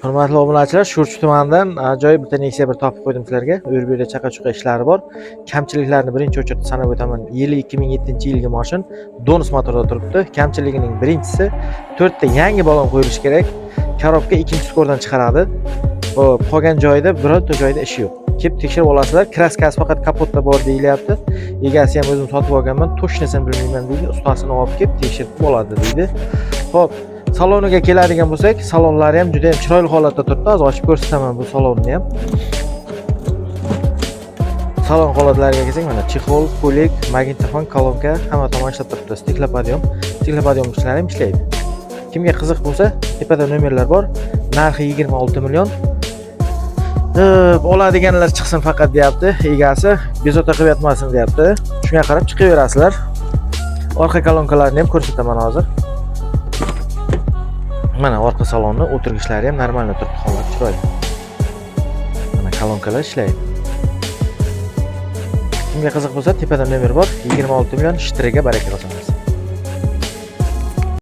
Hurmatli obunachilar, Sho'rchi tumanidan ajoyib bitta Nexia bir topib qo'ydim sizlarga. U yer bu yerda chaqa-chuqa ishlari bor. Kamchiliklarni birinchi очередь sanab o'taman. Yili 2007-yilgi moshin, Donus motorda turibdi. Kamchiligining birinchisi, to'rtta yangi balon qo'yilishi kerak. Коробка ikkinchi скор dan chiqaradi. Xo'p, qolgan joyida birorta joyda ishi yo'q. Kelib tekshirib olasizlar. Краска si faqat kapotda bor deyilyapti. Egasi ham o'zim sotib olganman, точно sini bilmayman deydi. Ustasini olib kelib tekshirib oladi deydi. Xo'p, saloniga keladigan bo'lsak, salonlari ham juda ham chiroyli holatda turibdi. Hozir ochib ko'rsataman bu salonni ham. Salon holatlariga kelsak, mana чехол, пулик, magnitofon, kolonka hamma tomon ishlab turibdi. Стеклоподъём, стеклоподъём ishlari ham ishlaydi. Kimga qiziq bo'lsa, tepada nomerlar bor. Narxi 26 million. Oladiganlar chiqsin faqat deyapti egasi. Bezovta qilib yotmasin deyapti. Shunga qarab chiqaverasizlar. Orqa kolonkalarini ham ko'rsataman hozir. Mana orqa salonni o'tirgichlari ham нормально turibdi, holat chiroyli. Mana kolonkalar ishlaydi. Kimga qiziq bo'lsa, tepada nomer bor. 26 million, ishtiriga baraka qilsin.